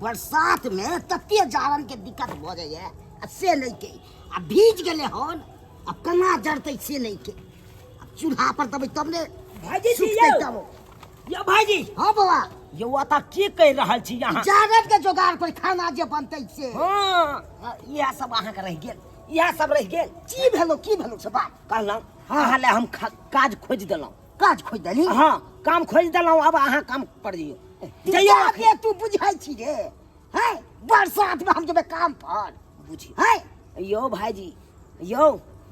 बरसात में तते जाड़न के दिक्कत भऽ जाइए आ से नहि के आ भीज गेलै हन, आब केना जरतै से नहि के। आब चूल्हा पर देबै तब ने भाईजी जी सुखतै यौ। तब। यौ भाईजी। हाँ बौआ। यौ अतः की कहि रहल छी अहाँ? जाड़न के जोगाड़ पर खाना जे बनतै से। हाँ, इएह सब अहाँके रहि गेल, इएह सब रहि गेल। की भेलो, की भेलो से बात? कहलहुँ अहाँ लए हम काज खोजि देलहुँ। काज खोजि देली? हाँ, काम खोजि देलहुँ, आब अहाँ काम पर जइयौ। जइयौ अखन। तू बुझै छी रे, हैं बरसात में हम जेबै काम पर। बुझी हैं यौ भाईजी, यौ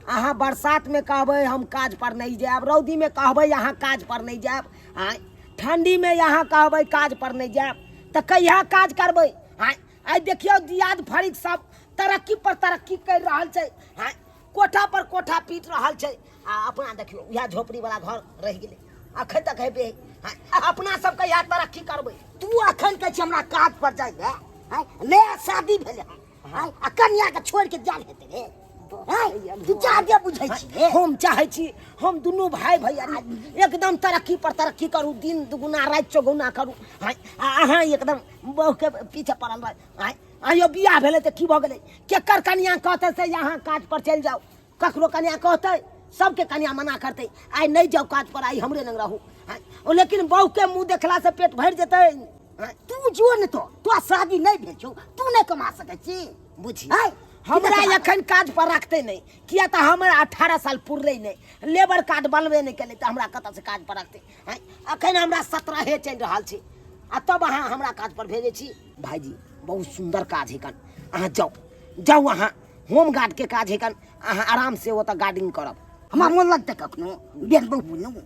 अहाँ बरसात में कहबै हम काज पर नहीं जायब, रौदी में कहबै अहाँ काज पर नहीं जायब, आँय ठंडी में अहाँ कहबै काज पर नहीं जायब, तऽ कहिया काज करबै? आँय आइ देखियौ दियाद फरीक सब तरक्की पर तरक्की करि रहल छै, आँय कोठा पर कोठा पीट रहल छै, आ अपना देखियौ इएह झोपड़ी वाला घर रहि गेलै अखन तक हेबे। आँय अपना सब कहिया तरक्की करबै? तू अखन कहै छी हमरा काज पर जाइ लए, आँय नया शादी भेलै हन, आँय आ कन्या के छोड़ि के जायल हेतै रे? आँय तू जादे बुझै छी रे। हम चाहै छी हम दुनू भाई भैयारी एकदम तरक्की पर तरक्की करू, दिन दुगुना राति चौगुना करू। आँय आ अहाँ एकदम बहू के पीछे पड़ल रह। आँय आइयो बियाह भेलै तऽ की भऽ गेलै? केकर कन्या कहतै से अहाँ काज पर चलि जाउ? ककरो कन्या कहतै? सबके कन्या मना करतै आइ नहि जाउ काज पर, आइ हमरे लग रहू। आँय ओ लेकिन बहू के मुँह देखलासँ पेट भरि जेतै। आँय तू जो ने तो तोरा शादी नहि भेल छौ, तू नहि कमा सकै छी। बुझी आँय, हमरा की देखबा? एखन काज पर रखतै नहि, किया तऽ हमरा 18 साल पुरलै नहि, लेबर कार्ड बनबे नहि केलै, तऽ हमरा कतऽसँ काज पर रखतै? आँय एखन हमरा 17 चलि रहल छै आ तब अहाँ हमरा काज पर भेजै छी। भाईजी बहुत सुन्दर काज है कन, अहाँ जाउ जाउ, अहाँ होम गार्ड के काज है कन, अहाँ आराम से ओतऽ गार्डिंग करब। हमरा मोन लगतै कखनो बेर बहु बुझलहुँ।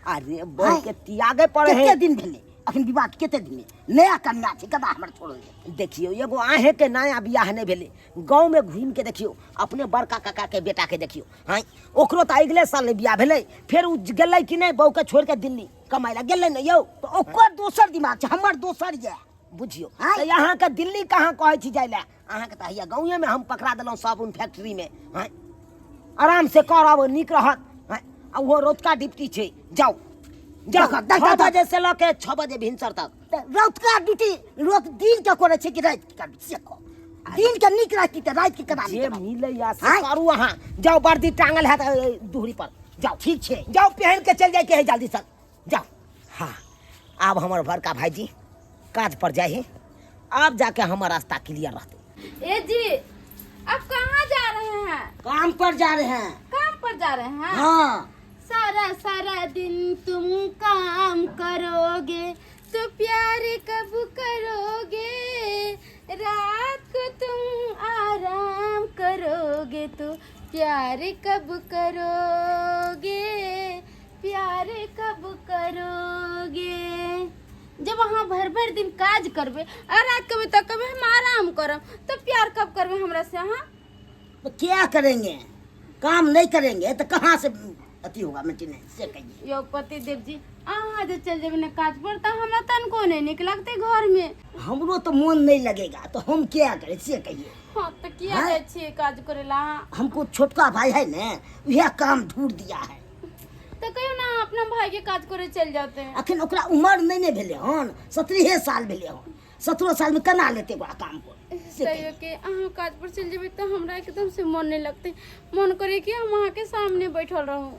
अरे बहु के त्यागे पड़े है। कते दिन भेलै अखन विवाह के? कते दिन भेलै? नया कन्या छै, कदा हमर छोड़ल जेतै? देखियौ एगो अहें के नया बियाह नहि भेलै, गाँव में घूमि के देखियौ अपने बड़का काका के बेटा के देखियौ, हाँ ओकरो तऽ अगिले साल नहि बियाह भेलै, फेर ओ गेलै कि नहि बहू के छोड़ि के दिल्ली कमाइ लए गेलै ने यौ? तऽ ओकर दोसर दिमाग छै, हमर दोसर यऽ। बुझियौ आँय? तऽ अहाँके दिल्ली कहाँ कहै छी जाइ लए? अहाँके तऽ हैया गाँवेमे हम पकड़ा देलहुँ साबुन फैक्ट्रीमे, आँय आराम से करब, नीक रहत। आँय आ ओहो रौतका ड्यूटी छै, जाउ जाउ। देखऽ, देखऽ, 6 देखऽ। बजे से लऽ के 6 बजे भिनसर तक। तऽ रौतका ड्यूटी लोक दिन के करै छै कि राति के करबै से कह? दिन के नीक रहती तऽ राति के केना जे नीक रहतै? मिलैया से आँय? करू, अहाँ जाउ, वर्दी टांगल हैत दुहरी पर जाउ। ठीक छै। जाउ पहन के चलि जाइके है जल्दी से जाउ। हाँ आब हमर बड़का भाईजी काज पर जाइ है, आब जाके हमर रास्ता क्लियर रहतै। ए जी आप कहाँ जा रहे हैं? काम पर जा रहे हैं। काम पर जा रहे हैं? हाँ। सारा सारा दिन तुम काम करोगे तो प्यार कब करोगे, रात को तुम आराम करोगे तो प्यार कब करोगे, प्यार कब करोगे। जब अहाँ भर भर दिन काज करबे आ रात के तक कभी हम आराम करब तो प्यार कब करबे हमरा से अहाँ? तो क्या करेंगे, काम नहीं करेंगे तो कहाँ से अथी होगा मेंटेनेंस, से कहिए। यौ पति देव जी अहाँ जे चल जेबै ने काज पर तऽ हमरा तनको नहीं नीक लगतै घर में। हमरो तो मन नहीं लगेगा तो हम क्या करें से कहिए। हाँ तो किया हाँ? जाइ छियै काज करे ला अहाँ? हमको छोटका भाई है ने, वह काम ढूंढ दिया है। तो कहियो ना अपना भाई के काज करे चल जाते हैं। अखन ओकरा उम्र नहीं ने भेलै हन, 17 साल भेलै हन, 17 साल में केना लेतै ओकरा काम पर से कहियो कहियौ। कि अहाँ काज पर चल जेबै तऽ हमरा एकदम से मन नहीं लगतै, मन करे कि हम अहाँ के सामने बैठल रहूं।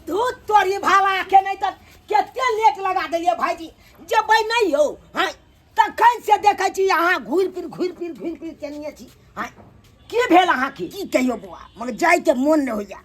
धूत तोरी भावा के नहीं तऽ कते लेट लगा देलियै भाईजी, जेबै नहीं यौ। हाँ तखन से देखै छी अहाँ घुरि फिर घुरि फिर घुरि फिर केनिये छी। हाँ की भेल अहाँके? की कहियौ बौआ, मगर जाइके मोन नहि होइया,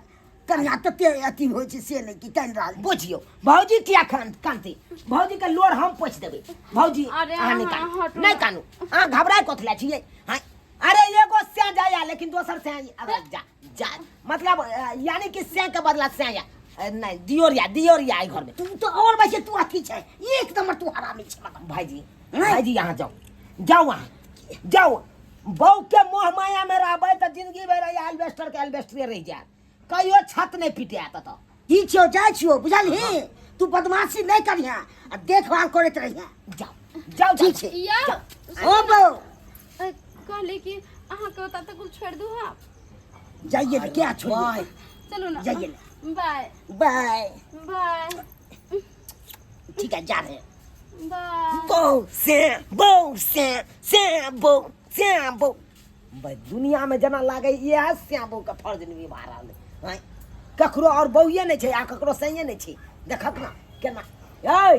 कन्या तते अथी होइ छै से नहि कि कानि रहल। बुझियौ भौजी किया कानती, भौजी के लोर हम पोछि देबै। भौजी अरे अहाँ नहि अहाँ कानू, हटू नहि ना। कानू, अहाँ घबराय कथी लए छियै? हाँ अरे एगो सैं जाया लेकिन दोसर सैं अगर जा जा मतलब यानी कि सैं के बदला सैं या नहीं दियोरिया दियोरिया एहि घर में। तू तो और वैसे तू अथी छै, एक नंबर तू हरामी छै मतलब। भाईजी, नहीं। भाईजी यहाँ जाओ, जाओ वहाँ जाओ, बहू के मोह माया में रहबै तऽ जिंदगी भरि एहि एल्बेस्टर के एल्बेस्टरे रहि जायत, कहियो छत नहि पिटायत एतऽ। ठीक छियौ, जाइ छियौ, बुझलही? तू बदमाशी नहि करिहे आ देखभाल करैत रहिहे। जाओ जाओ, ठीक छै। यौ, ओ बौ। कहली कि अहाँके ओतऽ तक छोड़ि दू। हाँ जाइए ने, क्या छोड़िए? चलू ना। जाइए ना। बाय। बाय। बाय। ठीक है, जा रहे हैं। वाह बौ से बौ से से बौ से बौ। भाई दुनिया में जेना लागे इएह श्यामो के फर्ज निभा रहल है। ककरो और बौए नहि छै आ ककरो सैये नहि छै। देखक ना केना ऐ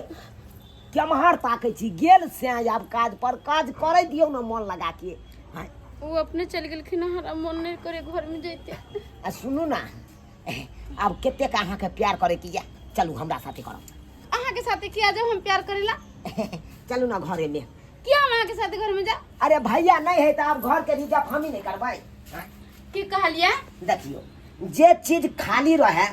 केम्हर ताकै छी। गेल से आब काज पर, काज करै दियौ ने मन लगा के। आँय, ओ अपने चलि गेलखिन, हमरा मन नहि करे घर में जैते। आ सुनू ना, आब कतेक अहाँके प्यार करे के ये, चलू हमरा साथे करब। अहाँके साथे किया जाउ हम प्यार करेला? चलू ना घरे में। किया हम अहाँके साथे घर में जाउ? अरे भैया नहीं है तो आप घर के रिजर्व हम ही नहीं करबै। की कहलियै? देखियौ जे चीज खाली रहे,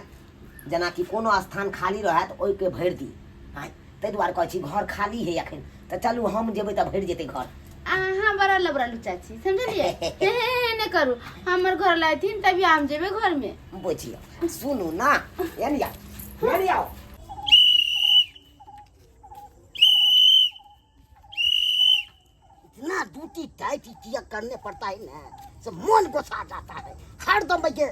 जेनाकि कोनो स्थान खाली रहे तऽ ओहिके भरि दी। आँय, ताहि दुआरे कहै छी घर खाली है अखन, तऽ चलू हम जेबै तऽ भरि जेतै घर। अहाँ बड़ा लबड़ा लुच्चा छी, समझलियै? हे हे हे नहि करू, हमर घर लाथिन तभी हम जेबै घर में। बुझियौ सुनू ना, एनी आउ एनी आउ। इतना ड्यूटी टाइट किया करने पड़ता है ना, सब मन गुस्सा जाता है। हर दम के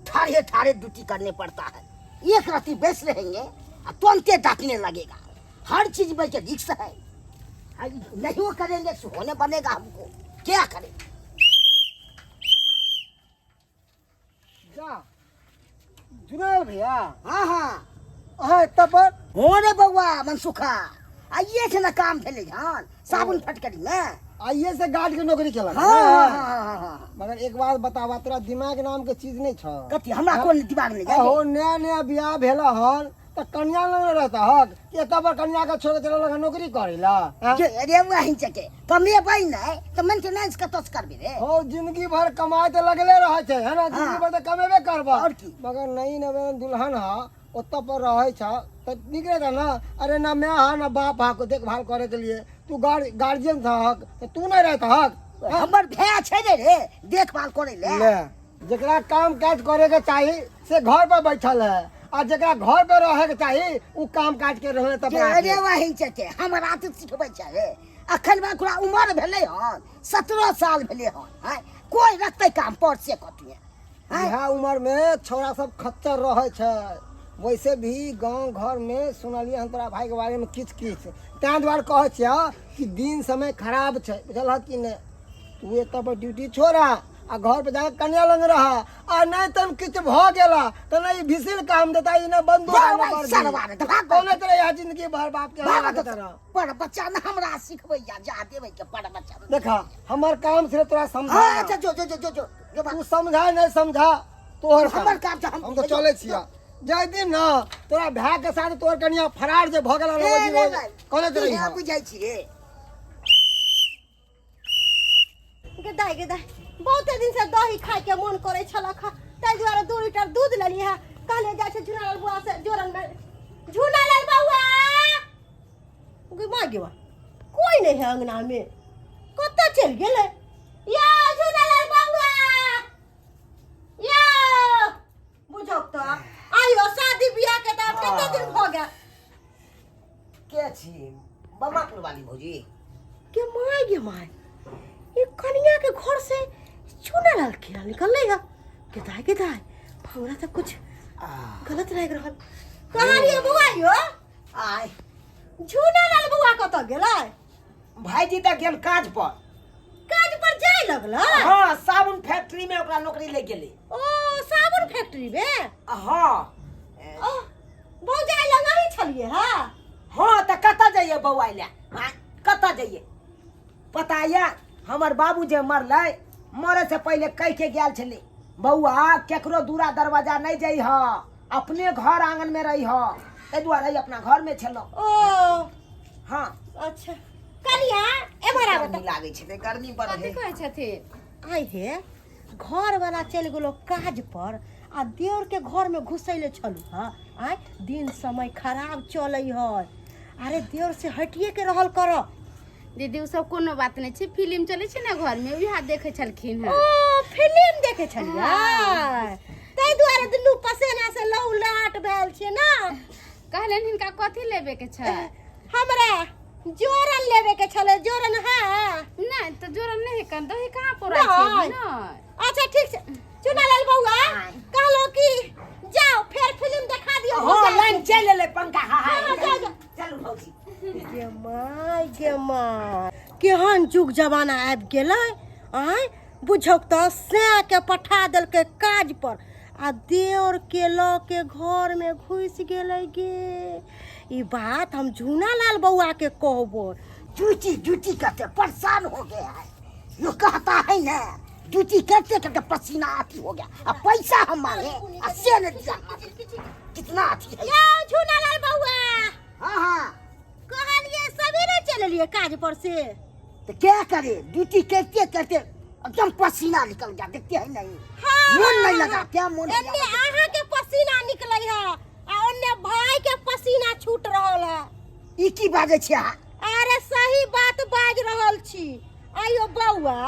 ठाड़े ठाड़े ड्यूटी करने पड़ता है। एक रत्ती बेस रहेंगे और तुरंते डांटने लगेगा। हर चीज में के रिक्स है, नहीं वो करेंगे तो होने बनेगा हमको, क्या करें? जा जुनेल भैया। हाँ हाँ। अहाँ एतऽ पर? हो रे बउआ मनसुखा, आइए से ना काम भेलै हन साबुन फटकरी में। आइए से गार्ड के नौकरी केलक। हाँ, हाँ, हाँ, हाँ, हाँ। मगर एक बात बतावा, तोरा दिमाग नाम के चीज नहीं छ? कथी? हमरा कोन दिमाग नहीं जाए? हो नया नया बियाह भेल हन त कन्या लग रहता हक कि एतऽ पर कन्या के छोड़ के चलल नौकरी करेला? हाँ? जे अरे वही चके कमेबै नहीं त मेंटेनेंस कतऽ से करबे रे? हो जिंदगी भर कमाए त लगले रहै छै, है ना? जिंदगी भर त कमेबे करबा। और की? मगर नई नवेन दुल्हन हा ओतऽ पर रहै छ त नीक रहता ना। अरे ना my हा ना बाप हा को देखभाल करे के लिए, तू गार्जियन था हक त तू नहीं रहता हक। हाँ? हमर भाय छै रे रे देखभाल करे ले। ले जकरा काम काज करे के चाही से घर पर बैठल है, आ जकरा घर पर रहे के चाही उ काम काज के रहे तब जे अरे वही चचे हमरा तऽ सिखबै छै रे। अखन ओकरा उमर भेलै हन 17 साल भेलै हन, हैं कोई रखतै काम पर से कथी? इएह उम्र में छौड़ा सब खच्चर रहे छै। वैसे भी गांव घर में सुनलियै हन तोरा भाई के बारे में किछु किछु, तैं दुआरे कहै छियौ कि दिन समय खराब छै, बुझल हँ कि नहि? तू एतऽ पर ड्यूटी छोड़ा आ घर पर जाके कन्या लग रह, आ नहीं तन किछु भऽ गेला तऽ नहि भिसिल काम देता, ई नहि बंदूक जा आ नहि भाई, वर्दी। सरवा रे, तऽ भाग। कोने तरह यहाँ जिंदगी भर बाप के भाग हवा तऽ तरह। पर बच्चा ने हमरा सिखबैया, जा देबै के पर बच्चा। देखा हमर काम सिर्फ तोरा समझा। हाँ, अच्छा, जो, जो, जो, जो, जो, जो, तू समझा नहीं समझा तोहर काम। हमर काम छै, हम तऽ चलै छियै। जाय दिन ना तोरा भाय के साथ तोहर कनिया फरार जे भऽ गेला ए, रे भाई, कोने तरह तू बुझै छियै। गे दाइ, बहुते दिन से दही खाय के मन करे छलक हँ, ताहि दुआरे 2 लीटर दूध लेलियै हँ। कहलियै जाइ छै झुनालाल बुआ से जोरन में। झुनालाल बउआ गे माँ गे, कोई नहीं है अंगना में, कतऽ चलि गेलै? या झुनालाल बउआ या बुझौ तऽ आइयो शादी बियाह के तऽ आब कते दिन भऽ गेल। के छी बमापुर वाली भौजी? के my गे my, ये कनिया के घर से चूना लाल केरा निकलले है। के दाय के दाय, हमरा तऽ कुछ गलत लागि रहल। कहलियै बौआ यो आय झूना लाल बौआ कतऽ गेलै? भाईजी तऽ गेल काज पर। काज पर जाय लगलै? हाँ, साबुन फैक्ट्री में ओकरा नौकरी लागि गेलै। ओ साबुन फैक्ट्री में? हाँ। ओ भौजाइ लग नहीं छलियै हँ? हाँ तऽ कतऽ जइयै बौआ लए? हाँ, कतऽ जइयै? पता यऽ हमर बाबू जे मरलै, मरै से पहिले कहि के गेल छलै, बौआ केकरो दूरा दरवाजा नहीं जइह, अपने घर आंगन में रहिह। ताहि दुआरे अपना घर में छलहुँ। ओ हाँ। अच्छा कनिया एम्हर आबऽ। गर्मी लागै छलै, गर्मी बड़ कथी है। कहै छथिन? आइ हे घर वाला चलि गेलो काज पर आ देवर के घर में घुसैले छलू हँ। आइ दिन समय खराब चलै है, अरे देवर से हटिए के रहल कर। दीदी उ सब कोनो बात नहीं छै, फिल्म चलै छै ने घर में, उएह देखै छलखिन हँ। ओ फिल्म देखै छलियै ताहि दुआरे दुनू पसेना से लहू लाट भेल छै ना। कहलनि हिनका कथी लेबे के छै? हमरा जोरन लेबे के छलै, जोरन है? नहीं तऽ जोरन नहीं है, कन दही कहाँ पोराइ छै? नहि। नहि। अच्छा ठीक छै चुनालाल बौआ, कहलो कि जाओ फेर फिल्म देखा दियौ। हाँ लाइन चलि एलै पंखा। हाँ हाँ, जाओ, जाओ। चलू भौजी। गे माय, गे माय, केहन जुग जमाना आबि गेलै। आँय बुझौक तऽ सैके पठा देलकै काज पर आ देवर के लऽ के घर में घुसि गेलै गे। ई बात हम झूना लाल बौआ के कहबो। ड्यूटी ड्यूटी करते परेशान हो गया है, यो कहता है ना ड्यूटी करते करते पसीना आती हो गया। अब पैसा हम मांगे आ से नहीं दिया, कितना अथी है। यौ झूना लाल बौआ। हाँ हाँ। कहलिए सवेरे चल एलिए काज पर से। तो क्या करे, ड्यूटी करते करते एकदम पसीना निकल गया, देखते हैं नहीं। हाँ, मन नहीं हाँ, लगा, हाँ। क्या मन एन्ने अहाँ के पसीना निकलै है आ ओन्ने भाई के पसीना छूट रहल है। ई की बाजै छी अहाँ? अरे सही बात बाज रहल छी। आइयो बौआ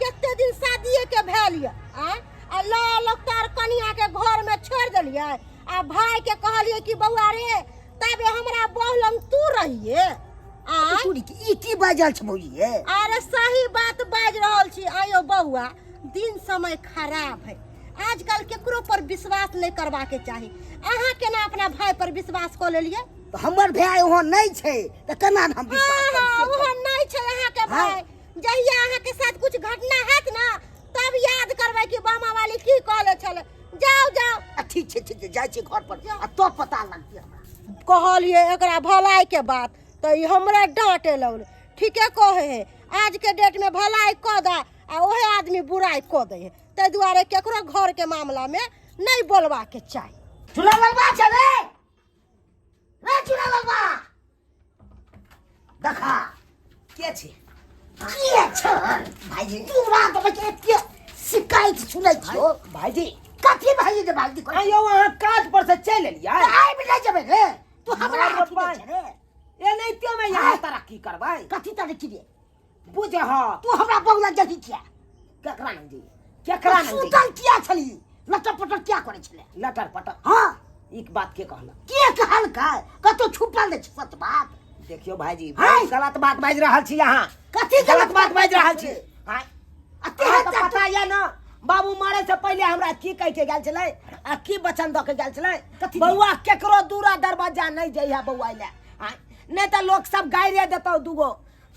कते दिन शादीए के भेल ये आ आ ल लोग तार कनिया के घर में छोड़ देलिए आ भाई के कहलिए कि बौआ रे तबे हमरा बहू लंग तू रहिए। आ तू ई की बाजल छ भौजी हे? अरे सही बात बाज रहल छी। आइयो बौआ दिन समय खराब है, आजकल केकरो पर विश्वास नहीं करबा के चाही। अहाँ केना अपना भाई पर विश्वास कऽ लेलिए? तऽ हमर भाय ओहो नहीं छै तऽ केना हम विश्वास हाँ, हाँ, करी? ओहो नहीं छै अहाँ के हाँ। भाई। जहिया अहाँ के साथ कुछ घटना हैत ना तब याद करबै कि बामा वाली की कहले छलै। जाओ जाओ। आ ठीक छै, ठीक छै, जाइ छी घर पर आ तो पता लगतै हमरा। कहलिए एकरा भलाई के बात तऽ ई हमरा डांटे लगलै। ठीके कहै है, आज के डेट में भलाई कऽ दे आ ओहे आदमी बुराई कऽ दै है, ताहि दुआरे केकरो घर के मामला में नहीं बोलबा के चाही। चूल्हा लगबा छै रे, रे चूल्हा लगबा। देखा के छी? के छ भाईजी? तू रात में के के शिकायत सुनै छियो। भाईजी। कथी भाईजी जे भाईजी कहै? आइयो अहाँ काज पर से चलि एलियै? आबि नहि जेबै रे, तू हमरा मार हाथी बाप। दै छै रे। एनाहिते में यहाँ तरक्की करबै। कथी तरक्की रे? बुझ ह। तू हमरा बगला जल्दी किया? केकरा नहीं जी? केकरा नहीं जी? सुतल किया छली? लटर पटर किया करै छले? लटर पटर? हाँ। एक बात के कहलक? के कहलकै? कतौ छुपल नहि छै सच बात। देखियो भाईजी, हाय। बहुत गलत बात बाजि रहल छी अहाँ। कथी गलत बात बाजि रहल छी? हाय। आ तेहन अहाँके तऽ पता यऽ न बाबू मरे से पहिले हमरा की कहि के गेल छलै आ की वचन दऽ के गेल छलै? कथी? बौआ केकरो दूरा दरवाजा नहि जइहे बौआ लए, आँय, नहि तऽ लोक सब गारिए देतौ दूगो।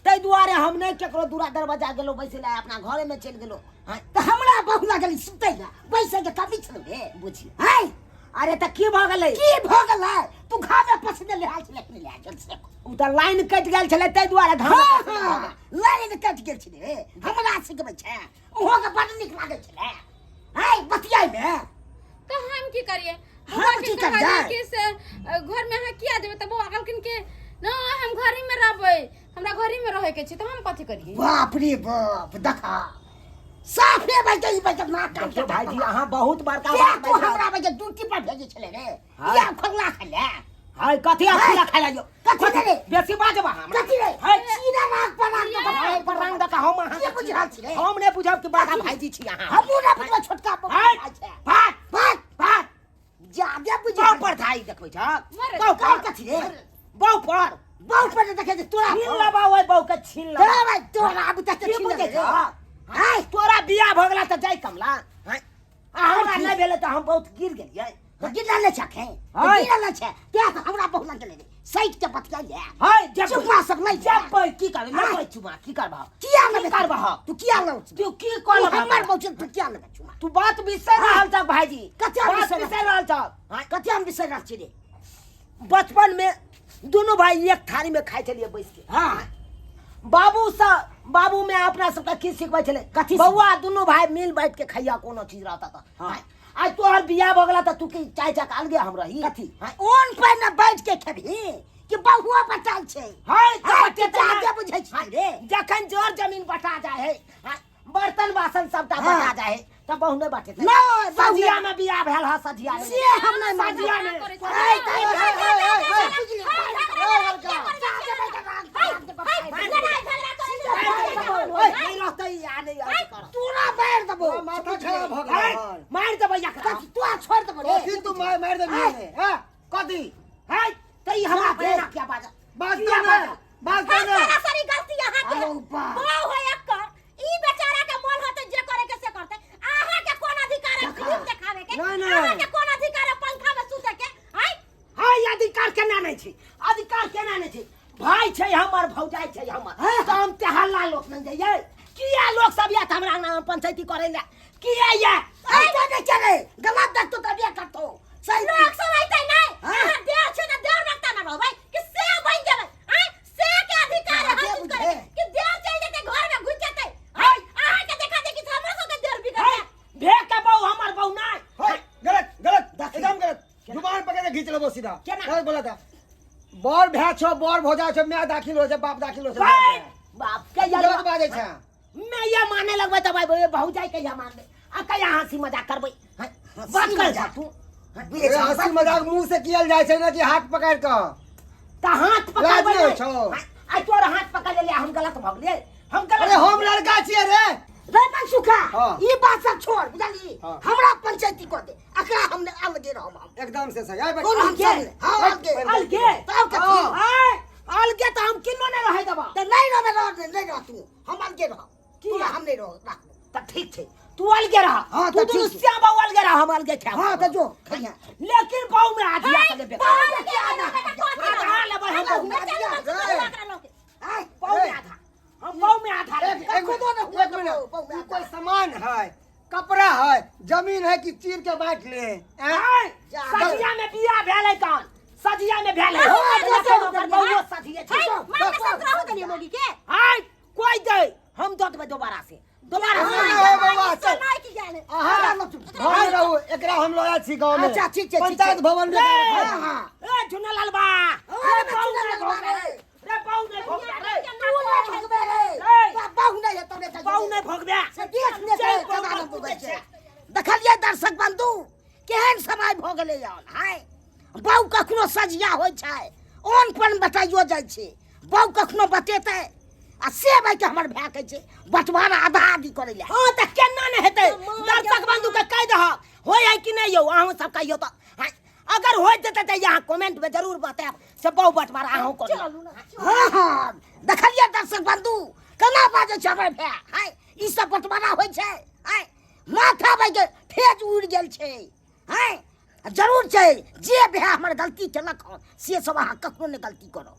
ताहि दुआरे हम नहि केकरो दूरा दरवाजा गेलहुँ बैसै लए, अपना घरे में चलि गेलहुँ। आँय। तऽ हमरा बहु लागल सुतै लए, बैसै के कमी छलै रे। बुझियौ। आँय। अरे तऽ की भऽ गेलै? की भऽ गेलै? तू घामे पसीने लेहाल छलै कि नहि लेहाल छलै से? ओ तऽ लाइन कटि गेल छलै ताहि दुआरे घामे हाँ, पसीने हाँ, भऽ गेल। लाइन कटि गेल छलै, हमरा सिखबै छै, ओहो के बड नीक लागै छलै। आँय, बतियाइमे। तऽ हम की करियै? हम बौआ के की कहलियै करियै? कि से, घर में अहाँ किया जेबै? तऽ बौआ कहलखिन कि नहि हम घरे में रहबै, हमरा घरे में रहै के छै। तऽ हम कथी करियै? बाप रे बाप, देखा साफे भाई के ई भाई के नाक कान देखियौ के भाईजी, अहाँ बहुत बड़का के बात तू बाजि रहल हमरा भाई के ड्यूटी पर भेजै छलै रे? हाँ। या खोगला खाइले? हाय, कथी आ खुला खाइला यो? कथी रे? बेसी बाजब अहाँ हमरा। कथी रे? हाय। सीधा नाक पर नाक दऽ हाय, पर रंग दऽ कऽ हम अहाँ के बुझि रहल छी रे? हम नहि बुझब कि बड़का भाईजी छी अहाँ। हमहूँ नहि बुझबै छोटका बौआ हाय। भाई छै। भाग, भाग, भाग। जादे बुझि बहु पर धाई देखबै छह? मरे। बहु पर कथी रे? बहु पर। बहु पर जे देखै छी तोरा छीन पर। लेबा ओहि बहु के, छीन लेबा। तोरा भाई, तोरा आबू तऽ की छीन बुझै लेबै रे। छह? हाय। तोरा बियाह भऽ गेला तऽ जाय कमला। हाय। आ हमरा नहि भेलै तऽ हम बहुत गिर गेलियै। तऽ गिरल नहि छै एखन? तऽ हाय। गिरल नहि छै। तें तऽ हमरा बहु लग गेलै रे। सैठ के बतियाइले। हाय, जब चुम्मा सब लै छै। जब की करबै? हाय। लेबै चुम्मा, की करबह? किया की लेबै? करबह? तू किया लेबै? तू की तू कहलह? हमर बहु छै, तू किया लेबै चुम्मा? तू बात बिसरि रहल छह भाईजी। कथी हम बात बिसरि बिसरि रहल छह? हाय, कथी हम बिसरि रहल छी रे? बचपन में दुनू भाई एक थाली में खाइ छलियै बैस के। हाँ। बाबू से बाबू में अपना सबके की सिखबै छलै? कथी? बौआ दुनू भाई मिल बैठ के खैया कोनो चीज रहता तऽ। हाँ। हाय। आज तोहर बियाह भऽ गेला तऽ तू की चाय चाक अलगे हम रही? कथी? हाय। ओन पर ने बैठ के खेबही कि बहुआ बचाल छै? हाय, हाय, तऽ तू जादे बुझै छी रे। जखन जर जमीन बटा जाय है, हाय, बर्तन बासन सबटा हाँ। बटा जाय है तऽ बहु नहि बटेतै। नहि, बहु सझिया नहि। में बियाह भेल हँ, सझिया में। से हम नहि मानब। सझिया में। करै छी। हाय, ताहि हाय, हाय, हाय, हाय, हाय, हाय, हाय, बुझली। लड़ाई झगड़ा करै छै। ओए, नहि रहतै आ नहि अथी करत। तोरा मारि देबो। माथा खराब भऽ गेल हाय, हमर। मारि देबै एकरा। कथी तोरा छोड़ि देबो रे? कथी तू मारि मारि देबही हाय। हँ? कथी? हाय, तऽ ई हमरा ना, प्रेरणा किया बाजत? बाजतौ किया नहि, बाजत? बाजतौ हम नहि। सरासरी गलती अहाँ के। अरे बाप। बहु है एकर। ई बेचारा के मन होतै जे करे के से करतै। अहाँ के कोन अधिकार है फिल्म देखावे के? नहि, नहि। अहाँ के कोन अधिकार है पंखा में सुते के? आँय? हाय, अधिकार केना नहि छै? अधिकार केना नहि छै? भाई छै। लोग सब आयत हमरा अंगना में पंचायती करे ले की आइया ऐसा नहीं चले गलत देख तो तबिया करतो सही लोग सब अइतै नै। हाँ। अहाँ देर छै त देर रखता ना रहबै कि से बनि जेबै आँय? से के अधिकार है हर चीज करे के। कि देर चलि जेतै घर में घुसि जेतै आँय? अहाँ के देखा देखी से हमरो सबके देर बिगड़ है जायत। भे के बहु हमर बहु नहीं है, गलत गलत एकदम गलत जुबान पकड़ के घींच लेबो सीधा केना? गलत बोला था बर भए छौ बर भौजा छौ माय दाखिल हो छै बाप दाखिल हो छै भाई, बाप के यार गलत बाजै छै मैं ये माने लगबै तऽ भाई बहु जाय के ये मान ले आ कहिया हंसी मजाक करबै हैं? बात कर जा तू ए, हंसी मजाक मुंह से कियल जाइ छै ना कि हाथ पकड़ के तऽ हाथ लाज पकड़बै नहि नहि। छौ। हैं? आ तोर हाथ पकड़ लेलियै हम गलत भऽ गेलियै हम गलत अरे हम लड़का छियै रे रे मनसुखा हाँ। ई बात सब छोड़ बुझली हाँ। हमरा पंचायती कर दे अकरा हम ने अलगे रहम हम एकदम से सही आइ बैठ कोन हम अलगे? सब हां अलगे अलगे तब कथी हाँ। आय अलगे तऽ हम किनो नहि रहै देबऽ त नहीं रहबे रह नहीं रह तू हम अलगे रह किया? तू हम नहीं रह रख तऽ ठीक छै तू अलगे रह हाँ, तू तऽ दुनू ठीक छै। श्याम बाबू अलगे रह हम अलगे खायब हां त जो खैया लेकिन बहु में आधिया के लेबे बहु में के आधा आधा लेबै हम बहु में चलू मनसुखा ओकरा लऽ के। आय बहु में आधा हम बहु में आधा एक लेबै एक खुदो ने हुआ एक मिनट बहु में ई कोई सामान है कपड़ा है जमीन है कि चीर के बांट ले हैं? आय, जा। सजिया में बियाह भेलै तहन सजिया में भेलै हाँ, लेकिन ओकर बहुओ सजिए छै है, माय कसम रहू देलियै मौगी के। आय कोई दे हम दऽ देबै दोबारा से दोबारा से हाँ, नहीं बौआ, चल। समय की जाने। अहाँ घर रहू एकरा हम लऽ छी गाँव में अच्छा, ठीक छै, ठीक छै। पंचायत भवन में रे, हाँ। ए झुन्नालाल बा अरे, रे बहु झुन्नालाल नहीं बा भोगबे रे। रे बहु नहीं भोगबे रे तू नहीं भगबे रे ए। तोरा बहु नहीं हेतौ रे बहु नहीं भोगबे से देख ने चल, के बहु केना पर बुझै पूछै छै देखलियै दर्शक बंधु केहन समय भऽ गेलै यार हाय बहु कखनो सजिया होइ छै ओन पर बताइयो जाइ छै बहु कखनो बतेतै आ से भाई के हमर भाय कहै छै बंटवारा आधा आधी करै लए हाँ तऽ केना नहि हेतै दर्शक बंधु के कहि दहक होइ है कि नहि यौ अहूँ सब कहियौ तऽ हाँ, अगर हो जेतै तऽ यहाँ कमेंट में जरूर बतायब से बहु बंटवारा अहूँ करू हाँ हाँ देखलियै दर्शक बंधु केना बाजै छै हमर भाय हाय ई सब बंटवारा होइ छै हाय माथा भाई के फेज उड़ि गेल छै हाय जरूर छै जे भाय हमर गलती केलक हँ से सब अहाँ कखनो नहि गलती करब।